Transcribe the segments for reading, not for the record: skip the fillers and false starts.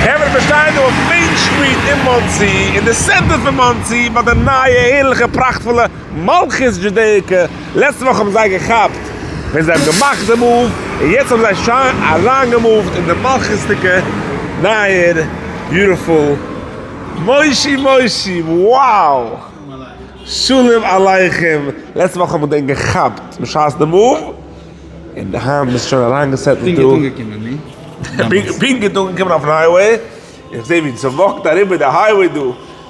חברה מיר שטייען דא אויף Main Street אין מאנסי, אין די center פון מאנסי, ביי די נייע הערליכע פראכטפולע מלכות Judaica, לעצטע וואך האבן זיי געכאפט ווען זיי האבן געמאכט די move, און יעצט האבן זיי שוין אריינגעמופט אין די מלכות'דיגע נייער beautiful מושי מושי, wow! שלום עליכם! לעצטע וואך האבן מיר דען געכאפט בשעת די move, און היינט ביסטו שוין אריינגעסעטלט דא. פונקט אנגעקומען, ני? פונקט אנגעקומען אויפן highway, איך זעה ווי ס'וואקט אריבער די highway דא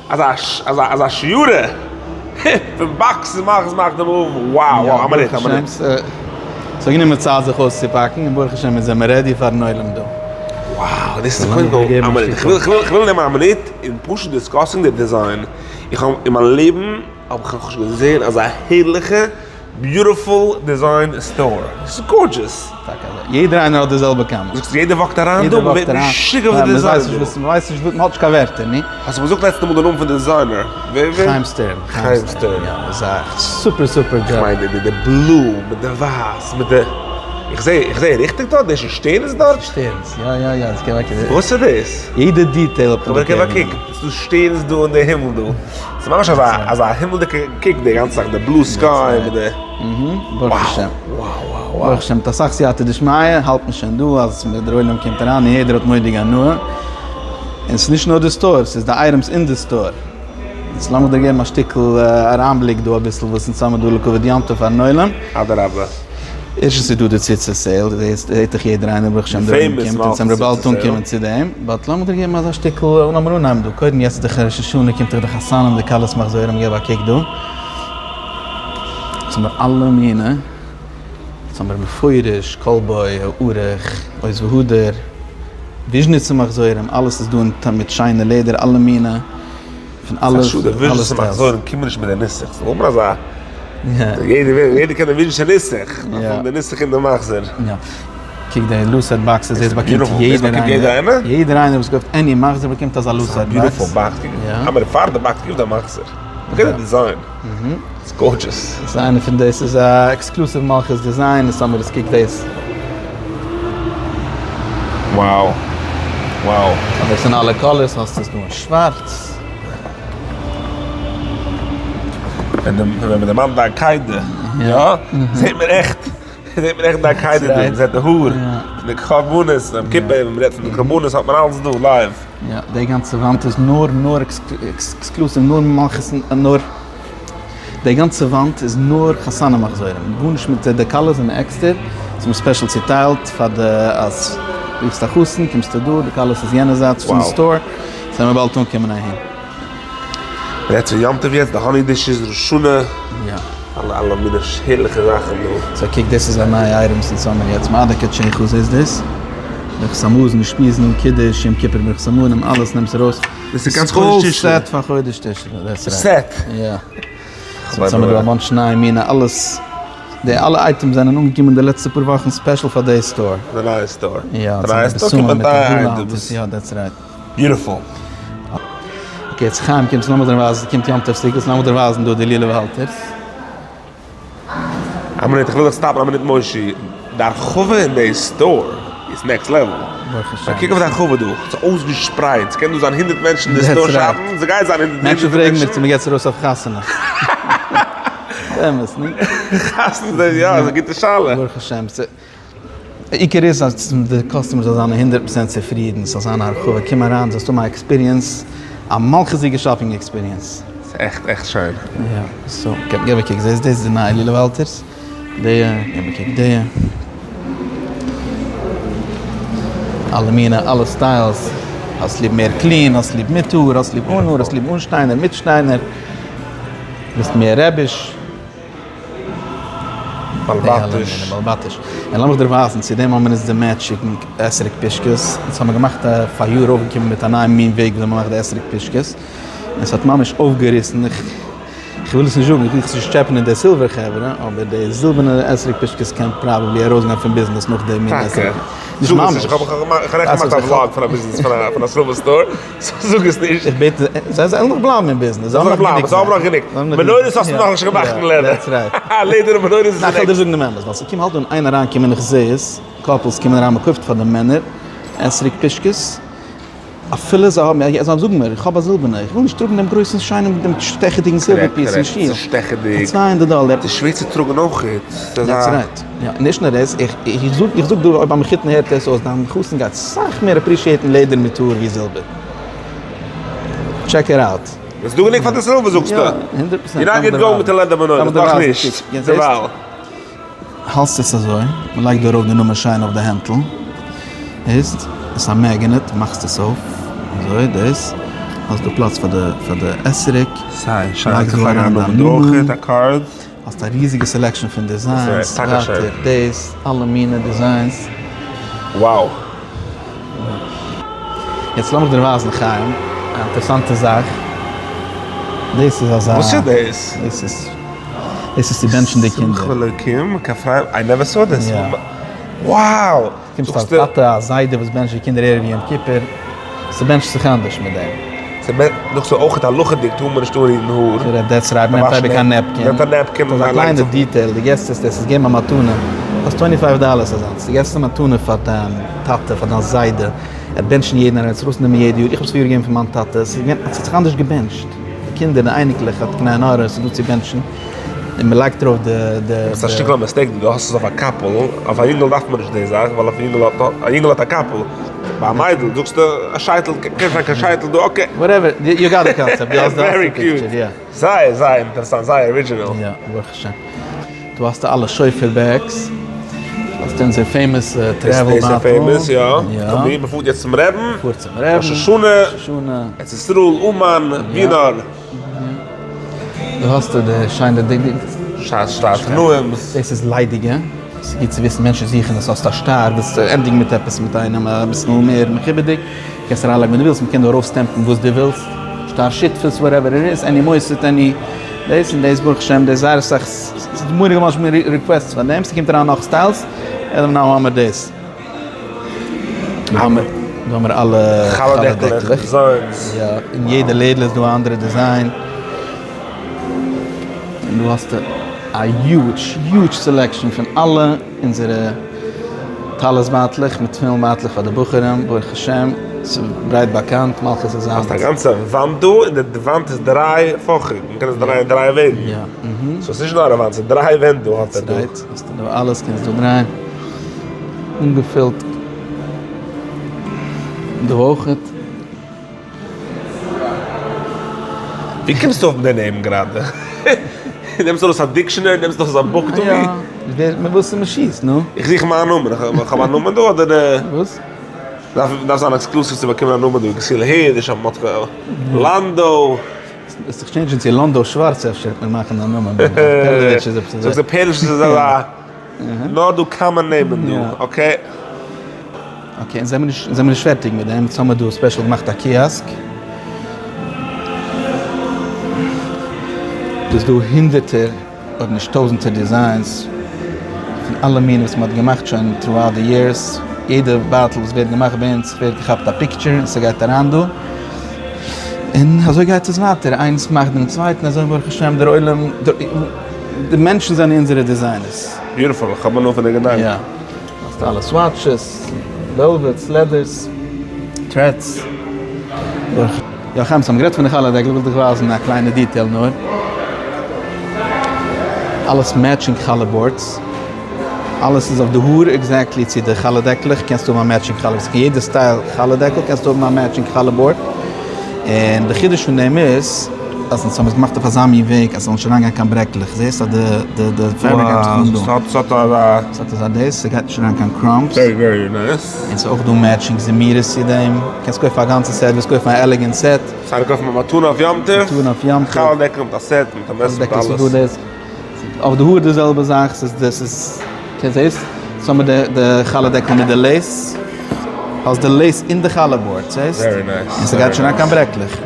אזא אזא אזא שיירה פון באקסעס מאך מאך די move, wow wow א מינוט א מינוט. ס'האט גענומען צייט זיך אויסצופאקן, און ברוך השם מיר זעמער ready פארן עולם דא. Wow דאס איז קודם כל א מינוט, איך וויל נעמען א מינוט און פשוט discussing די design, איך האב אין מיין לעבן האב איך נאכנישט געזען אזא הערליכע beautiful design store, ס'איז gorgeous. טאקע אזוי, יעדער איינער האט די זעלבע קאמענט. זאגסט יעדער וואקט אריין דא, מ'ווערט משוגע אויף די design דא. מ'ווייסט נישט וואס, מ'האט נישט קיין ווערטער, ני? האסט מיר געזאגט לעצטע מאל די נאמען פון די designer, ווער ווער? חיים סטערן. חיים סטערן. יא, איז א super super job. כ'מיין די די blue מיט די ווייס מיט די, איך זעה איך זעה ריכטיג דארט? דאס איז שטערנס דארט? שטערנס, יא יא יא. וואס איז דאס? יעדע detail האט מען געגעבן. געב א קוק, ס'איז דא שטערנס דא אין די הימל דא. ס'איז ממש אזא אזא הימלדיגע קוק די גאנצע זאך, די blue sky מיט די. ברוך השם. ברוך השם מיט אסאך סייעתא דשמיא האלט מען שוין דא אז דער עולם קומט אריין און יעדער האט מורא'דיגע הנאה. און ס'איז נישט נאר די store, ס'איז די items אין די store. יעצט לאמיך דיר געבן א שטיקל אריינבליק דא אביסל וואס אונז האמיר דא לכבוד יום טוב פארן עולם. אדרבה. ערשטנס איז דא די ציצית sale, דאס זעט דאך יעדער איינער ברוך השם דער עולם קומט, אונז זעמיר באלד אנקומען צו דעם, but לאמיך דיר געבן אזא שטיקל, לאמיר אנהייבן דא, קודם יעצט איז דאך ראש השנה קומט דאך די חתנים די כלות מחזורים געב א קוק דא, אונז האמיר אלע מיני, אונז האמיר מפורש, כל בו, ערוך, עוז והדר, וויזשניצע מחזורים, אלעס איז דא מיט שיינע לעדער אלע מיני. פון אלע ס'איז א שאד די וויזשניצע מחזורים קומען נישט מיט די נוסח, זאל האבן אזא יעדער קען די וויזשניצע נוסח, דארף האבן די נוסח אין די מחזור. יא. קוק די lucite boxes דאס באקומט יעדער איינער, יעדער איינער וואס קויפט any מחזור באקומט אזא lucite box. Beautiful box, אבער פאר די box קוק די מחזור, look at די design, it's gorgeous. דאס איז איינע פון די, ס'איז א exclusive מלכות design, עס האמיר עס קוק דאס. Wow wow. אבער עס אין אלע colors האסטו עס דא אין שווארץ. ווען מען דערמאנט די עקידה, יא, זעט מען עכט, זעט מען עכט די עקידה דא, מען זעט די האר, פון די קרבנות, יום כיפור, ווען מען רעדט פון די קרבנות האט מען אלעס דא live. יא, די גאנצע וואנט איז נאר נאר exclusive, נאר מלכות, נאר. די גאנצע וואנט איז נאר חתנים מחזורים, גארנישט מיט די כלות זענען עקסטער, ס'איז מיר special צוטיילט פאר די אז רופסט א חתן קומסטו דא, די כלות איז יענע זייט פון די store, זעמיר באלד אנקומען אהין. מ'רעדט פון יום טוב יעצט, די honey dishes, ראש השנה, אלע אלע מיני הערליכע זאכן דא. So קוק דאס איז א נייע items אונז האמיר יעצט, מעדה קדשך זעסט דאס? ברכת המזון, אושפיזין, קידוש, יום כיפור ברכת המונים, אלעס נעמסט ארויס. דאס איז גאנץ חודש תשרי. Full set פאר חודש תשרי, that's right. Set. יא. So יעצט האמיר דא א bunch נייע מינע אלעס, די אלע items זענען אנגעקומען די לעצטע פאר וואכן special פאר די store. די נייע store. יא, די נייע store קומט מיט נייע items. יא, that's right. Beautiful. Okay, יעצט חיים קומט, לאמיר דיר ווייזן, ס'קומט יום טוב סוכות, לאמיר דיר ווייזן דא די לולב האלטערס. א מינוט, איך וויל דיך סטאפן א מינוט מושי, די הרחבה אין די store איז next level, קוק אויף די הרחבה דא, ס'איז אויסגעשפרייט, ס'קען דא זיין הונדרעט מענטשן אין די store שאפן, ס'גייט זיין הונדרעט מענטשן. מענטשן פרעגן מיר צו מ'געט עס ארויס אויף חתונה. אמת, נישט? חתונה, יא, ס'איז א גוטע שאלה. ברוך השם. עיקר איז אז די customer זאל זיין הונדרעט פראצענט צופרידן, ס'זאל זיין א הרחבה, קום אריין זאלסט האבן א experience, א מלכות'דיגע shopping experience. ס'איז עכט עכט שיין. יא, so, געב א קוק, זעסט דאס איז די נייע לולב האלטערס, די, געב א קוק די, אלע מינע, אלע styles, האסט ליב מער clean, האסט ליב מיט האר, האסט ליב אן האר, האסט ליב אן שטיינער, מיט שטיינער, ביסט מער רעביש. באלבאטיש. באלבאטיש. און לאמיך דיר ווייזן, צו דעם האבן מיר אונז די matching אתרוג פושקעס. אונז האבן געמאכט א פאריאר אויפגעקומען מיט א נייע מין וועג וויאזוי מ'מאכט די אתרוג פושקעס. און ס'האט ממש אויפגעריסן. איך וויל עס נישט זאגן, איך וויל זיך נישט טשעפענען די silver חברה, אבער די זילבערנע אתרוג פושקעס קען probably ארויסגיין פון ביזנעס נאך די מין אתרוג. טאקע? נישט ממש. איך האב נעכטן געמאכט א vlog פון א ביזנעס פון א silver store. זאג עס נישט. איך בעט זיי זאלן נאך בלייבן אין ביזנעס. זיי זאלן נאך בלייבן, זיי האבן נאך גענוג. מנורות האסטו נאכנישט געמאכט אין לעדער. That's right. לעדער און מנורות איז ניין, כ'וועל דיר זאגן דעם אמת, ווייל ס'קומט האלט אן איין אריינקומען איך זע עס, couples קומען אריין מ'קויפט פאר די מענער אתרוג פושקעס. אפילו זיי האבן, זיי זאגן מיר, איך האב א זילבערנע, איך וויל נישט טראגן דעם גרויסן שיינעם, דעם שטעכעדיגן silver piece אין שול. ס'איז שטעכעדיג. פאר 200 דאלער. ס'איז שווער צו טראגן אויך. That's right. יא, נישט נאר דאס, איך זאג, איך זאג דא אויב א מחותן הערט דאס אויס, דיין חתן גייט סאך מער appreciate ן לעדער מיט האר ווי זילבער. Check it out. איז דא גענוג פאר די זילבער זאגסטו? יא, 100%. You're not gonna go מיט א leather מנורה, נאך נישט. דערווייל. האלסט עס אזוי, מען לייגט דא ארויף די נאמען שיין אויף די הענטל, הערסט? עס איז א magnet, מאכסט עס אויף, אזוי, דאס, האסט דא פלאץ פאר די פאר די אתרוג, סיי שיין, לייגסט דא אריין דיין נאמען, א card, האסט א ריזיגע selection פון designs, ווייטער דאס, אלע מיני designs. Wow. יעצט לאמיך דיר ווייזן חיים, א אינטערעסאנטע זאך, דאס איז אזא. וואס איז דאס? דאס איז. דאס איז צו בענטשן די קינדער. שמחה אלוקים כפריים, I never saw this. Wow! קומסט א טאטע א זיידע וואס בענטשט די קינדער ערב יום כיפור, ס'בענטשט זיך אנדערש מיט דעם. נאך ס'איז אויך הלכה'דיג טאר מען נישט אנרירן האר. That's right, מ'נעמט אייביג א napkin. מ'נעמט א napkin. ס'איז א קליינע detail, דו געסט עס, דאס איז געבן א מתנה, קאסט 25 דאלערס אזאנס, דו געסט עס א מתנה פאר דיין טאטע, פאר דיין זיידע, ער וועט בענטשן יעדן איינעם, ער וועט עס ארויסנעמען יעדע יאר, איך האב עס פריער געגעבן פאר מיין טאטע, ס'איז געווען, ס'האט זיך אנדערש געבענטשט. די קינדער די אייניקלעך האט קיין עין הרע ס'איז דא צו בענטשן און מ'לייגט ארויף די די. ס'איז א שטיקל א mistake דא, דו האסט עס אויף א קאפל, אויף א יונגעל דארף מען נישט די זאך ווייל אויף א יונגעל האט א יונגעל האט א קאפל, ביי א מיידל זאגסטו א שייטל קען זיין קיין שייטל דא okay. Whatever, you got the concept, דו האסט די picture, יא. זייער זייער אינטערעסאנט, זייער original. יא, ברוך השם. דא האסטו אלע שופר bags, האסט אונזער famous travel bottle. Famous, יא. יא. מ'פארט יעצט צום רעבן. מ'פארט צום רעבן. ראש השנה. ראש השנה. ארץ ישראל, אומאן, ווי נאר. דא האסטו די שיינע די. שטר תנאים. דאס איז ליידיגע. ס'איז גוט צו וויסן מענטשן זוכן עס. האסט א שטר, ווילסט ענדיגן מיט עפעס מיט איינעם אביסל מער מכובד'יג. קענסט אריינלייגן ווען דו ווילסט, מ'קען דא ארויף stamp ן וואס דו ווילסט, שטר שותפות whatever it is, any מוסד any דאס און דאס ברוך השם דאס זייער אסאך ס'איז מורא'דיגע ממש מער requests פאר דעם, ס'קומט אריין נאך styles, and now האמער דאס. דא האמער דא האמער אלע חלה דעקלעך, designs. יא, אין יעדע לעדל איז דא א אנדערע design. און דא האסטו א huge huge selection פון אלע אונזערע טלית בייטלעך מיט תפילין בייטלעך פאר די בחורים, ברוך השם, ס'איז ברייט באקאנט, מלכות איז היינט. האסט א גאנצע וואנט דא, און די וואנט איז דריי פאכיג, מ'קען עס דרייען דריי וועגן. יא. So ס'איז נישט נאר א וואנט, ס'איז דריי ווענט דא האט ער דא. That's right, האסטו דא אלעס, קענסט דא דרייען. אנגעפילט דא אויכעט. ווי קומסטו אויף מיט די נעמען גראדע? נעמסט ארויס א dictionary? נעמסט ארויס א book דא? יא, מיט וואס מען שיסט, נו. איך זוך מיין נאמען, איך האב א נאמען דא אדער? וואס? דארף זיין exclusive צו באקומען א נאמען דא, געציל הערש, מרדכי לאנדא. וועסט זיך change ן צו לאנדא שווארץ אפשר וועט מען מאכן א נאמען. פערלאוויטש איז עפעס אזוי. זאגסט פערלאוויטש איז אזא. נאר דא common נעמען דא, okay. Okay, אונז זעמיר נישט, אונז זעמיר נישט פערטיג מיט דעם, אונז האמיר דא special געמאכט א kiosk. דא איז דא הונדערטער אויב נישט טויזענטער designs פון אלע מינים וואס מען האט געמאכט שוין throughout the years. יעדע בייטל וואס ווערט געמאכט ביי אונז ווערט געכאפט א picture און ס'גייט אריין דא. און אזוי גייט עס ווייטער, איינס מאכט דעם צווייטן, אזוי ברוך השם דער עולם. די מענטשן זענען אונזערע designers. Beautiful, איך האב הנאה פון די געדאנק. יא. האסט אלע swatches, velvets, leathers, threads. יא חיים, ס'האבן גערעדט פון די חלה דעקל, וויל דיך ווייזן א קליינע detail נאר. אלעס matching חלה boards. אלעס איז אויף די האר exactly צו די חלה דעקלעך, קענסט האבן א matching חלה, יעדע style חלה דעקל קענסטו האבן א matching חלה board. און די חידוש פון דעם איז אז אונז האבן עס געמאכט אויף אזא מין וועג אז ס'זאל נישט אריינגיין קיין ברעקלעך, זעסט אז די די די fabric הייבט זיך אן דא. ס'האט אזא. ס'האט אזא דאס, ס'גייט נישט אריין קיין crumbs. Very very nice. און ס'איז אויך דא matching זמירות צו דעם, קענסט קויפן א גאנצע סעט, ווילסט קויפן א elegant set. ס'איינער קויפן א מתנה אויף יום טוב. מתנה אויף יום טוב. חלה דעקל מיט א סעט, מיט א מעסער, מיט אלעס. אויף די האר די זעלבע זאך, ס'איז דאס איז, קענסט זעסט? סאו האמיר די די חלה דעקל מיט די lace, האסט די lace אין די חלה board, זעסט? Very nice. און ס'גייט שוין אן קיין ברעקלעך.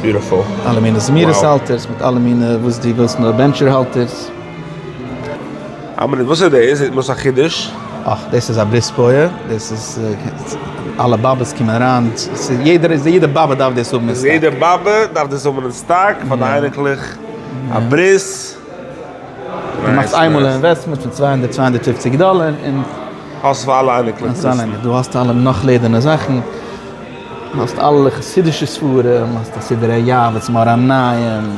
Beautiful. אלע מיני זמירות האלטערס, מיט אלע מיני וואס דו ווילסט נאר בענטשער האלטערס. א מינוט, וואס איז דאס? זעט מיר אויס א חידוש. אך, דאס איז א ברית פויער, דאס איז אלע באבעס קומען אריין, ס'איז יעדער, יעדע באבע דארף דאס האבן אין סטאק. יעדע באבע דארף דאס האבן אין סטאק פאר די אייניקלעך. א ברית. דו מאכסט איינמאל א investment פון 200 250 דאלער און. האסט פאר אלע אייניקלעך. דא האסטו אלע נאך לעדערנע זאכן. האסט אלע חסידישע ספרים, האסט א סידור היעבץ, מאור עיניים,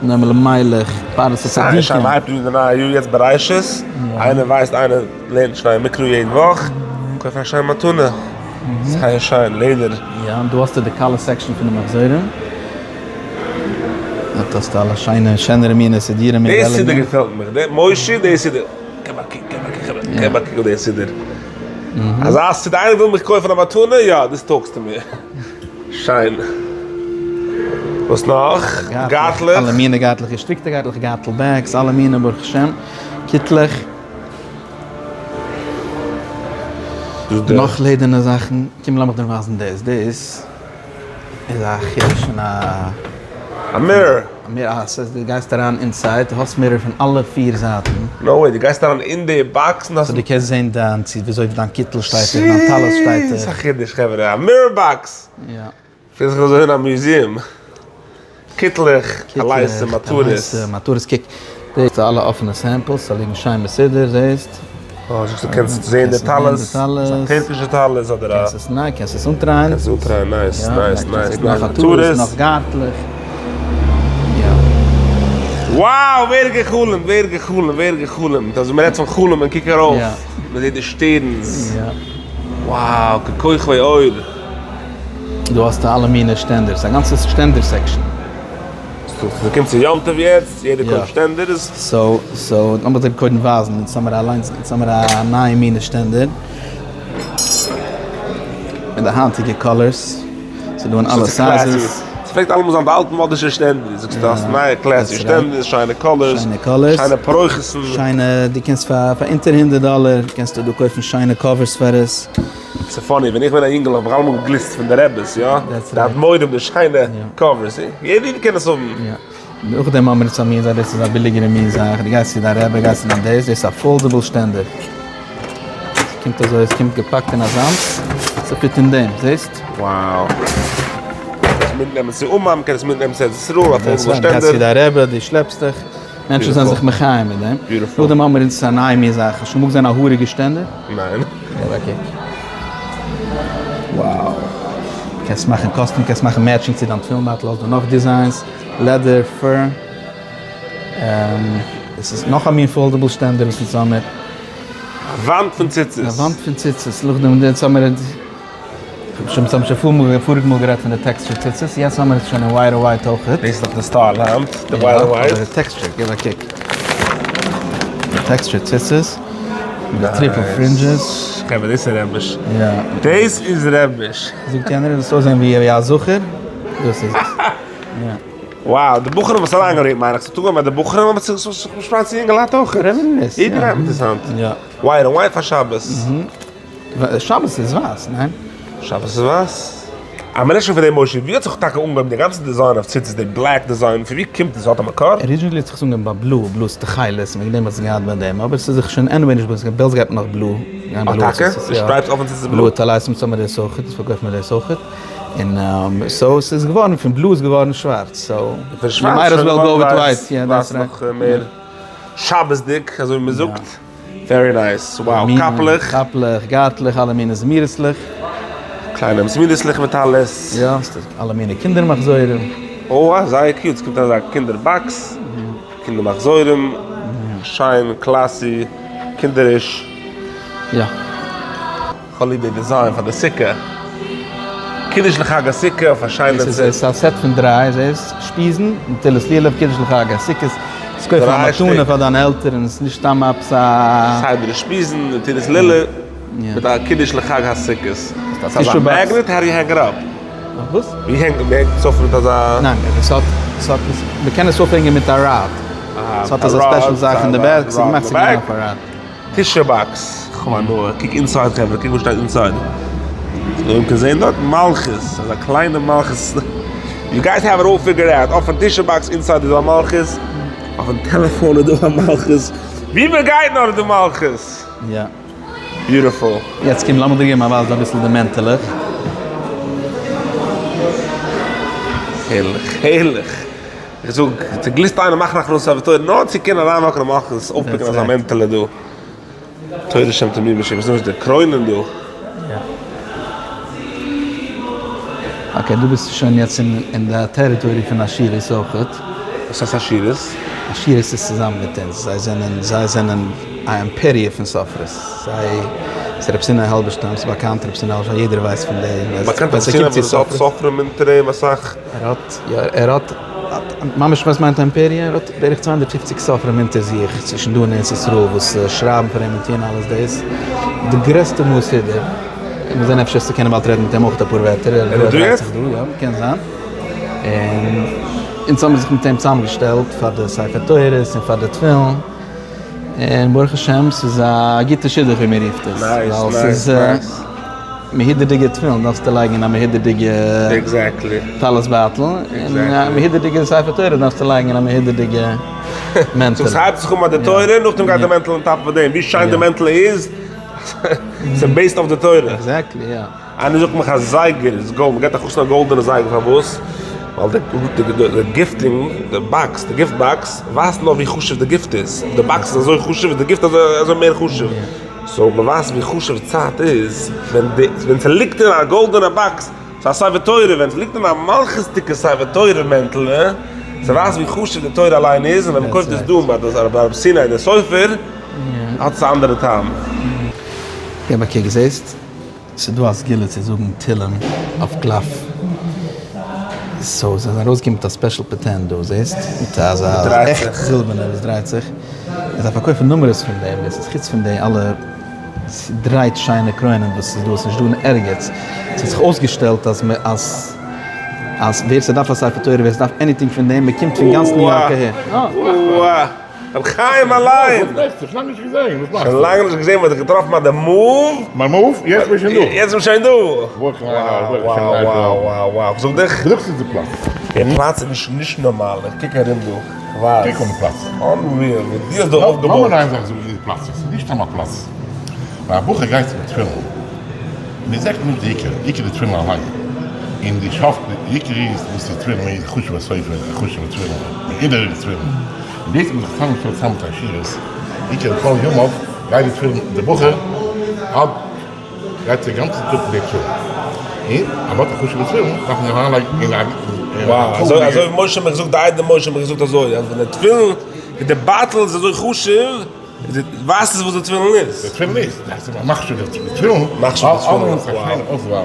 נועם אלימלך, פרדס זייער הצדיקים. שיין, מ'הייבט אן די נייע יאר יעצט בראשית, איינער ווייסט איינער לערנט שניי מקרא יעדן וואך, קויף א שיין מתנה, זייער שיין, לעדער. יא, און דא האסטו די כלה section פון די מחזורים, דארט האסטו אלע שיינע שענערע מיני סידורים די סידור געפעלט מיך, די מושי די סידור, געב א קוק, געב א קוק, געב א קוק אויף די סידור, אזא סידור, איינער וויל מיך קויפן א מתנה, יא, דאס טויגסטו מיר. שיין. וואס נאך? גארטלעך. אלע מיני גארטלעך, געשטריקטע גארטלעך, גארטל bags, אלע מיני ברוך השם, קיטלעך. נאך לעדערנע זאכן, קום לאמיך דיר ווייזן דאס, דאס איז א חידוש פון א. א mirror. א mirror, אה, ס'איז דו גייסט אריין inside, דו האסט mirror פון אלע פיר זייטן. no way, דו גייסט אריין אין די box און האסט. so דו קענסט זען דיין צו וויאזוי דיין קיטל שטייט דיך, דיין טלית שטייט דיך. ס'איז א חידוש חברה, א mirror box! יא. פילט זיך אזוי אין א museum. קיטלעך, טליתים, מטרות. מטרות, קוק. דאס איז אלע אפענע samples, זיי ליגן שיין מסודר, זעסט? אה, זאגסט דו קענסט זען די טלית? ס'איז א טערקישע טלית אדער א. קענסט עס ניין, קענסט עס אנטרייען. קענסט עס אנטרייען, nice, nice, nice, נאך מטרות, נאך גארטלעך. יא. Wow, ווער גע'חלומ'ט, ווער גע'חלומ'ט, ווער גע'חלומ'ט, אז מ'רעדט פון חלומ'ען, קוק ארויף, מ'זעט די שטערנס. Wow, ככוכבי אור. דא האסטו אלע מיני שטענדערס, א גאנצע שטענדער section. ס'קומט צו יום טוב יעצט, יעדער קויפט שטענדערס. so, so, לאמיר דיר קודם ווייזן, אונז האמיר אליינס, אונז האמיר א נייע מינע שטענדער. מיט די היינטיגע colors. ס'איז דא אין אלע sizes. ס'פלעגט אלעמאל זיין די אלטמאדישע שטענדער, זאגסטו האסט נייע classy שטענדערס, שיינע colors, שיינע פרוכת'ן. שיינע, דו קענסט פאר אונטער הונדערט דאלער קענסטו דא קויפן שיינע covers פאר עס. ס'איז funny, ווען איך בין א יונגעל האב איך אלעמאל געגליסט פון די רעבעס, יא? די אדמורים די שיינע covers, יעדער איד קען עס האבן. נאכדעם האמיר עס א מין זאך, דאס איז א ביליגערע מין זאך, דו גייסט צו דיין רבי, גייסט צו דיין דאס, דאס איז א foldable שטענדער. עס קומט אזוי, עס קומט געפאקט אין אזאנס, ס'פיט אין דעם, זעסט? Wow. קענסט מיטנעמען צו אומאן, קענסט מיטנעמען צו ארץ ישראל, א foldable שטענדער. גייסט צו דיין רבי, דו שלעפסט דיך, מענטשן זענען זיך מחיה מיט דעם. נאכדעם האמיר אונז א נייע מין זאך, האסט שוין אמאל געזען א האריגע שטענדער? ניין. געב א קוק. Wow. קענסט מאכן custom, קענסט מאכן matching צו דיין תפילין בייטל, האסט דא נאך designs. Leather, fur, עס איז נאך א מין foldable שטענדער וואס אונז האמיר. א וואנט פון ציצית. א וואנט פון ציצית, נאכדעם אונז האמיר, אונז האבן שוין פאריגע מאל גערעדט פון די texture ציצית, יעצט האמיר עס שוין אין white און white אויכעט. דאס איז דאך די style היינט, די white און white. די texture, גיב א קוק. די texture ציצית, מיט די triple fringes. חברה דאס איז רעביש. דאס איז רעביש. זאגט יענער, דאס אויסזען ווי א זכר, דאס איז עס. Wow, די בחורים האבן עס אריינגעברענגט מיין איך, ס'האט אנגעהויבן ביי די בחורים אבער ס'איז זיך פארשפרייט צו יונגעלייט אויך. יעדער גייט מיט עס היינט. White און white פאר שבת. שבת איז ווייס, ניין? שבת איז ווייס? אז מ'רעדט שוין פון דעם משה, ווי האט זיך טאקע אנגעהויבן די גאנצע design אויף ציצית, די black design, פון ווי קומט עס? האט א מקור? Originally האט זיך עס אנגעהויבן ביי blue, blue איז תכלת, און וועגן דעם האט עס געהאט ביי דעם, אבער ס'איז זיך שוין anyway נישט blue, בעלז גייט נאך blue. אה טאקע? די stripes אויפן ציצית איז blue? Blue טלית, אונז האמיר דאס אויכעט, אונז פארקויפן מיר דאס אויכעט. און so ס'איז געווארן פון blue איז געווארן שווארץ so you might as well go with white יא that's right. נאך מער שבת'דיג אזוי ווי מ'זאגט. Very nice. Wow קאפלעך. קאפלעך, גארטלעך, אלע מיני זמירות'לעך. קליינע זמירות'לעך מיט אלעס. יא, אלע מיני קינדער מחזורים. אוי זייער cute, ס'קומט אזא קינדער box, קינדער מחזורים, שיין, classy, קינדעריש. יא. כ'האב ליב די design פאר די סוכה. קידוש לחג הסוכה אויף א שיינע. עס איז א set פון דריי, זעסט? אושפיזין, נטילת לולב, קידוש לחג הסוכות. עס קויפן א מתנה פאר דיינע עלטערן, עס איז נישט סתם עפעס א. סדר אושפיזין, נטילת לולב, מיט א קידוש לחג הסוכות. ס'איז אזא magnet? How do you hang it up? וואס? ווי הענגט מען עס אויף מיט אזא. ניין, עס האט, עס האט, מ'קען עס אויפהענגען מיט א rod. עס האט אזא special זאך אין די back, ס'איז געמאכט צו גיין אויף א rod. Tissue box, כ'האב הנאה, קוק inside חברה, קוק וואס שטייט inside. אויב מ'קען זעהן דארט, מלכות, אזא קליינע מלכות, you guys have it all figured out, אויפן tissue box inside איז דא א מלכות, אויפן טעלעפאן איז דא א מלכות, ווי מ'גייט נאר איז דא מלכות. יא. Beautiful. יעצט קום לאמיר דיר געבן א ווייז אביסל די מענטעלעך. הערליך, הערליך. איך זאג, ס'גליסט איינער מאכן הכנסת ספר תורה נאר צו קענען אריינוואקן אין מלכות אויפפיקן אזא מענטעלע דא. תורה שם תמיד בשם, ס'איז נישט די קרוינען דא. Okay, דו ביסט שוין יעצט אין די territory פון עשירות אויכעט. וואס הייסט עשירות? עשירות איז צוזאמען מיט אונז, זיי זענען זיי זענען א אימפעריע פון סופרות, זיי ס'איז רב סיני האלבערשטאם, ס'איז באקאנט רב סיני האלבערשטאם, יעדער ווייסט פון דעם, באקאנט רב סיני וואס האט סופרים אונטער אים אסאך. ער האט יא ער האט ממש וואס מיינט א אימפעריע? ער האט בערך 250 סופרים אונטער זיך צווישן דא אין ארץ ישראל וואס שרייבן פאר אים און טוען אלעס דאס, די גרעסטע מאס הידור, מיר זענען אפשר צו קענען באלד רעדן מיט אים אויך אפאר ווערטער, ער דרייט זיך דא, יא קען זיין, און אונז האבן זיך מיט אים צוזאמגעשטעלט פאר די ספר תורות און פאר די תפילין, און ברוך השם ס'איז א גוטע שידוך ווי מען רופט עס, ווייל ס'איז מהודר'דיגע תפילין דארפסטו לייגן אין א מהודר'דיגע טלית בייטל, און א מהודר'דיגע ספר תורה דארפסטו לייגן אין א מהודר'דיגע מענטעלע. סאו ס'הייבט זיך אן ביי די תורה, נאכדעם גייט די מענטל on top פון דעם, ווי שיין די מענטל איז, ס'איז based אויף די תורה. Exactly, יא. איינער זאגט מיך א זייגער איז גאלד, מ'געט א חתן א גאלדענע זייגער פארוואס? ווייל די gifting, די box, די gift box ווייזט נאר ווי חשוב די gift איז, די box איז אזוי חשוב איז די gift אזוי מער חשוב, so מ'ווייזט ווי חשוב צייט איז ווען די ווען ס'ליגט אין א גאלדענע box, ס'איז א ספר תורה, ווען ס'ליגט אין א מלכות'דיגע ספר תורה מענטעלע, ס'ווייזט ווי חשוב די תורה אליין איז, און ווען מ'קויפט עס דא ביי די רב סיני די סופר, האט עס א אנדערע טעם. געב א קוק, זעסט? ס'איז דא א סגולה צו זאגן תהלים אויף קלף. So זיי זענען ארויסגעקומען מיט א special patent דא, זעסט? מיט אזא עכט זילבערנע וואס דרייט זיך. און זיי פארקויפן נומערעס פון דעם, דאס איז חוץ פון די אלע דרייט שיינע קרוינען וואס איז דא, עס איז נישט דא אין ערגעץ. ס'האט זיך אויסגעשטעלט אז אז אז ווער ס'דארף א ספר תורה, ווער ס'דארף anything פון דעם, מ'קומט פון גאנץ ניו יארק אהער. רבי חיים אליין! וואס מאכסטו? שוין לאנג נישט געזען, וואס מאכסטו? שוין לאנג נישט געזען, מ'האט זיך געטראפן ביי די move. מיין move? יעצט בין שוין דא. יעצט בין שוין דא. ברוך השם, ברוך השם. וואו וואו וואו וואו, כ'זאג דיך. ווי זאגסטו איז די פלאץ? די פלאץ איז נישט נישט נארמאל, איך קוק ארום דא, כ'ווייס. קוק אן די פלאץ. Unreal, וואס דו האסט דא אויפגעבויט. לאמיר איין זאך זאגן ווי די פלאץ איז, ס'איז נישט סתם א פלאץ. ווען א בחור גייט צו תפילין, און ער זעט נישט די עיקר, די עיקר איז תפילין אליין, און די שאפט, די עיקר איז וואס איז תפילין איז א חשוב'ע ספר, א חשוב'ע תפילין, מהודר תפילין. און דאס האט מען זיך צוזאמגעשטעלט צוזאמען מיט עשירות, עיקר כל ימיו גייט די תפילין, די בחור האט גייט די גאנצע טאג מיט די תפילין, און אז מ'האט א חשוב'ע תפילין דארף מען אריינלייגן אין א וואו, אזוי אזוי ווי משה האט מיר געזאגט, די איידעם משה האט מיר געזאגט אזוי, אז ווען די תפילין, ווען די בייטל איז אזוי חשוב, ווייזט עס וואס די תפילין איז. די תפילין איז, דאס איז א מכשיר די תפילין, מכשיר די תפילין, אלעמען איז א שיינע אויסוואל,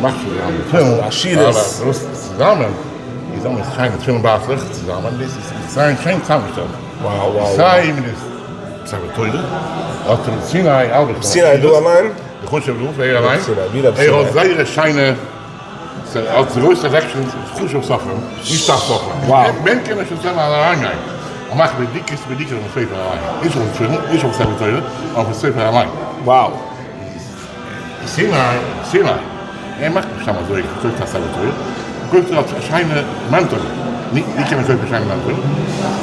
מכשיר די תפילין, עשירות. צוזאמען איז אלעס שיינע תפילין בייטלעך צוזאמען, דאס איז זייער שיין צוזאמגעשטעלט. וואו וואו. סיי מיט די ספר תורה, האט ר' סיני אלבערשטאם. סיני דא אליין? די חשוב'ע רב, ער אליין, ער האט זייער א שיינע. ס'האט גרויסע selections חשוב סופרים, נישט סתם סופרים. מען קען נישט צוזאמען אריינגיין און מאכן בדיקות בדיקות אויפן ספר אליין, נישט אויפן תפילין, נישט אויפן ספר תורה, אויפן ספר אליין. וואו. סיני, סיני, ער מאכט נישט סתם אזוי, ער קויפט א ספר תורה, ער קויפט א שיינע מענטעלע, נו, ווי קען מען קויפן א שיינע מענטעלע?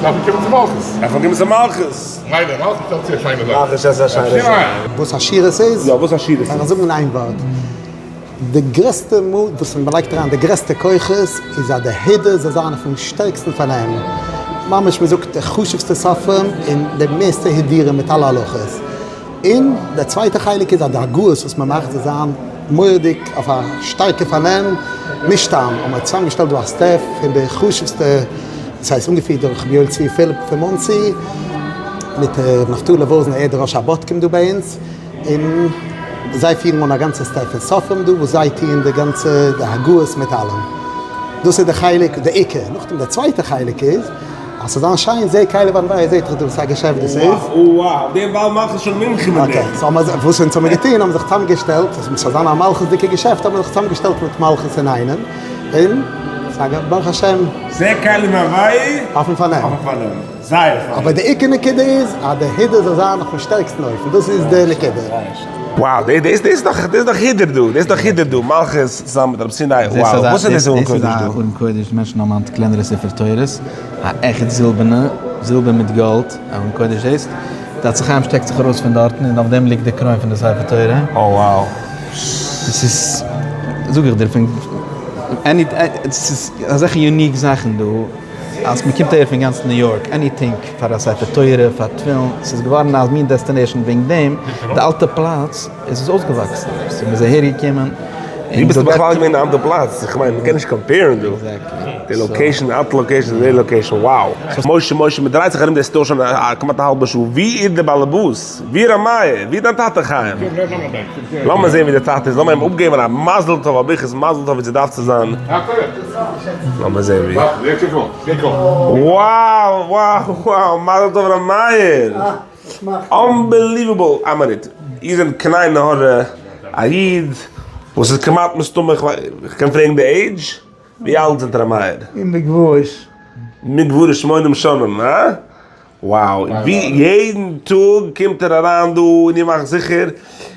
דארף מען קומען צו מלכות. דארף מען קומען צו מלכות. ליידער, מלכות שטעלט צו א שיינע זאך. מלכות שטעלט צו א שיינע זאך. וואס עשירות איז? יא, וואס עשירות איז. קען איך זאגן אין איין ווארט. די גרעסטע מאל וואס מען לייגט אריין די גרעסטע כוחות איז אז די הידור זאל זיין אויפן שטערקסטן פארנעם, ממש מען זאגט די חשובסטע סופרים און די מערסטע הידורים מיט אלע הלכות, און די צווייטע חלק איז אז די הגהות וואס מען מאכט זאל זיין מורא'דיג אויף א שטארקע פארנעם, נישט סתם האט מען צוזאמגעשטעלט דא א staff פון די חשובסטע, דאס הייסט אנגעפירט דורך ר' יואל צבי פיליפ פון מאנסי, מיט ר' נפתלי וואזנער ער איז דער ראש הבודקים דא ביי אונז. און זיי פירן אן א גאנצע staff פון סופרים דא וואס זיי טוען די גאנצע די הגהות מיט אלעם. דאס איז די חלק די עיקר. נאכדעם די צווייטע חלק איז אז ס'זאל זיין שיין זה קלי ואנוהו זעהט דאך דא וואס א געשעפט דאס איז. וואו וואו דער בעל מלכות איז שוין מומחה מיט דעם. Okay, so האבן מיר וואס אונז האבן געטון האבן זיך צוזאמגעשטעלט אז ס'זאל זיין א מלכות'דיגע געשעפט האבן מיר זיך צוזאמגעשטעלט מיט מלכות אינאיינעם און ס'איז ברוך השם. זה קלי ואנוהו אויפן פארנעם. אויפן פארנעם. זייער פיין. אבער די עיקר נקודה איז אז די הידור זאל זיין אויפן שטערקסטן אופן, דאס איז די נקודה. וואו, דאס איז דאך דאס איז דאך הידור דא, דאס איז דאך הידור דא, מלכות צוזאמען מיט רב סיני, וואו, וואס איז דאס ארון קודש דא? דאס איז א ארון קודש, מענטשן האבן היינט קלענערע ספר תורות, א עכט זילבערנע, זילבער מיט גאלד, ארון קודש דאס, די עצי חיים שטעקט זיך ארויס פון דארטן און אויף דעם ליגט די קרוין פון די ספר תורה. Oh wow. דאס איז, זאג איך דיר, פון any, עס איז אזעלכע unique זאכן דא. אז מען קומט אהער פון גאנץ ניו יארק, anything פאר א ספר תורה, פאר תפילין, ס'איז געווארן א מין destination וועגן דעם, די אלטע פלאץ איז עס אויסגעוואקסן, סאו מ'איז אהער געקומען. ווי ביסטו בכלל געווען אין א אנדערע פלאץ? איך מיין מ'קען נישט compare ן דא. די location, די אלטע location, די location, wow. משה משה מ'דרייט זיך ארום די store שוין א כמעט א האלבע שעה, ווי איז די באלעבאס? ווי ר' מאיר? ווי איז דיין טאטע חיים? לאמיר זען ווי די טאטע איז, לאמיר אים אפגעבן א מזל טוב, א ברכת מזל טוב ווי ס'דארף צו זיין. לאמיר זען ווי. Wow wow wow מזל טוב ר' מאיר! Unbelievable! א מינוט, איר זענט קיין עין הרע א איד וואס איז כמעט מסתמא, איך קען פרעגן די עידזש? ווי אלט זענט ר' מאיר? אין די גבורות. מגבורות שמונים שנים, הא? Wow, ווי יעדן טאג קומט ער אריין דא און איר מאכט זיכער,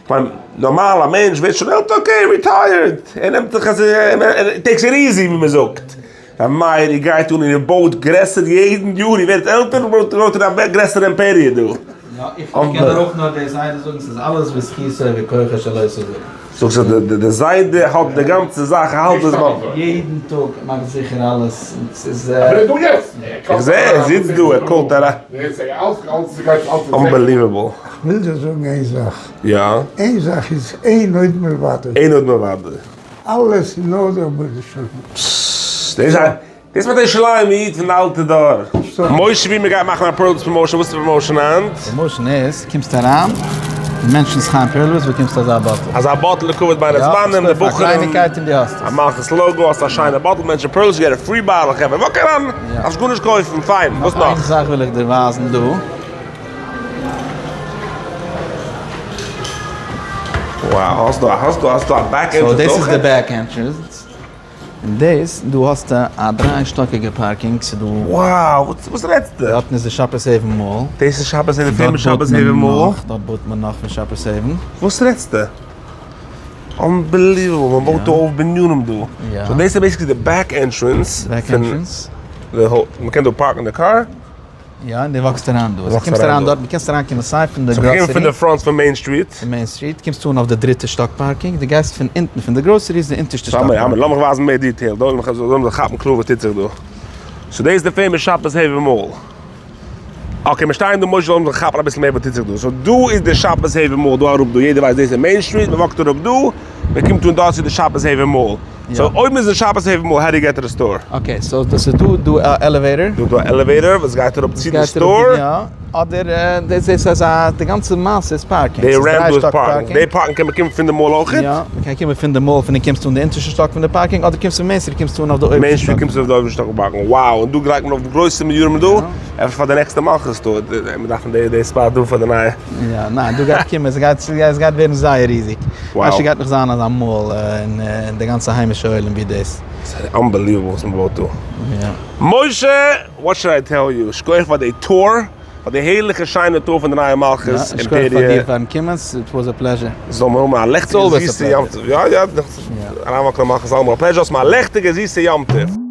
כ'מיין נארמאל א מענטש ווערט שוין עלטער okay retired, ער נעמט זיך אז ער takes it easy ווי מ'זאגט, ר' מאיר איר גייט אן און איר בויט גרעסער יעדן יאר איר ווערט עלטער בויט איר א גרעסערע אימפעריע דא. יא, איך קען דיר אויך נאר דאס איינע זאגן, ס'איז אלעס בזכותו וכוחו של אותו זאגן. זאגסט אז די זיידע האט די גאנצע זאך האלט עס ביים. יעדן טאג מאכט זיכער אלעס און ס'איז. אפילו דא יעצט. איך זעה ער זיצט דא ער קאלט אריין. Unbelievable. כ'וויל דיר זאגן איין זאך. יא. איין זאך איז אין עוד מלבדו. אין עוד מלבדו. אלעס איז נאר דער רבונו של עולם. דאס איז מיט ירושלים איד פון די אלטע דור. משה ווי מ'גייט מאכן א פערלס promotion, וואס איז די promotion היינט? Promotion איז, קומסט אריין, די mention סט חיים פערלס באקומסט אזא bottle. אזא bottle לכבוד בין הזמנים, די בחורים. א קלייניקייט און דו האסט עס. א מלכות logo, האסט א שיינע bottle, mention פערלס, you get a free bottle, חברה walk אריין, דארפסט גארנישט קויפן, פיין, וואס נאך? איין זאך וויל איך דיר ווייזן דא. Wow, האסט דא, האסט דא, האסט דא א back entrance אויך? So דאס איז די back entrance, און דאס, דא האסטו א דריי שטאקיגע parking, ס'איז דא. Wow, וואס רעדסטו? דארטן איז די Shoppers Haven Mall. דאס איז Shoppers Haven, famous Shoppers Haven Mall. דארט בויט מען נאך פון Shoppers Haven. וואס רעדסטו? Unbelievable, מען בויט דא אויף בנינים דא. So דאס איז basically די back entrance. Back entrance. מען קען דא park ן די קאר. יא, און דו walk סט אריין דא. קומסט אריין דארט, דו קענסט אריין קומען סיי פון די גראסערי. פון די front פון Main Street. פון Main Street, קומסטו אן אויף די דריטע שטאק parking, דו גייסט פון אונטן פון די גראסעריס די אונטערשטע שטאק parking. לאמיך ווייזן מער detail, דא לאמיך כאפן קלאר וואס טוט זיך דא. So דאס איז די famous Shoppers Haven Mall. Okay, מיר שטייען דא משה לאמיך כאפן אביסל מער וואס טוט זיך דא. So דא איז די Shoppers Haven Mall, דא אראפ דא, יעדער ווייסט דאס איז Main Street, מען walk ט אראפ דא, מען קומט אן דארט צו די Shoppers Haven Mall. So אויב מ'איז אין Shoppers Haven Mall, how do you get to the store? Okay, so דאס איז דא דא א elevator. דא דא א elevator וואס גייט אראפ צו די store. יא, אדער דאס איז אזא די גאנצע מעשה איז parking. די ramp דא איז parking. די parking קען מען קומען פון די mall אויך? יא, מ'קען קומען פון די mall פון די קומסט אן די אונטערשטע שטאק פון די parking, אדער קומסט פון Main Street קומסטו אן אויף די אויבערשטע שטאק. Main Street קומסטו אויף די אויבערשטע שטאק parking. Wow, און דא גרייט מען אויף גרויסע מיליאנען דא. אפשר פאר די נעקסטע מלכות store. מ'דארף די spot דא פאר די נייע. יא, ניין, דא גייט קומען, ס'גייט ס'גייט ווערן זייער ריזיג. אפשר גייט נאך זיין אזא mall אין די גאנצע היימישע עולם ווי דאס. ס'איז unbelievable וואס מ'בויט דא. יא. משה, what should I tell you, שכוח פאר די tour, פאר די הערליכע שיינע tour פון די נייע מלכות אימפעריע. שכוח פאר דיר פארן קומען, it was a pleasure. זאל מען האבן א לעכטיגע זיסע יום טוב. יא יא, אריינוואקן אין מלכות אלעמאל א pleasure, האסט מיר א לעכטיגע זיסע יום טוב.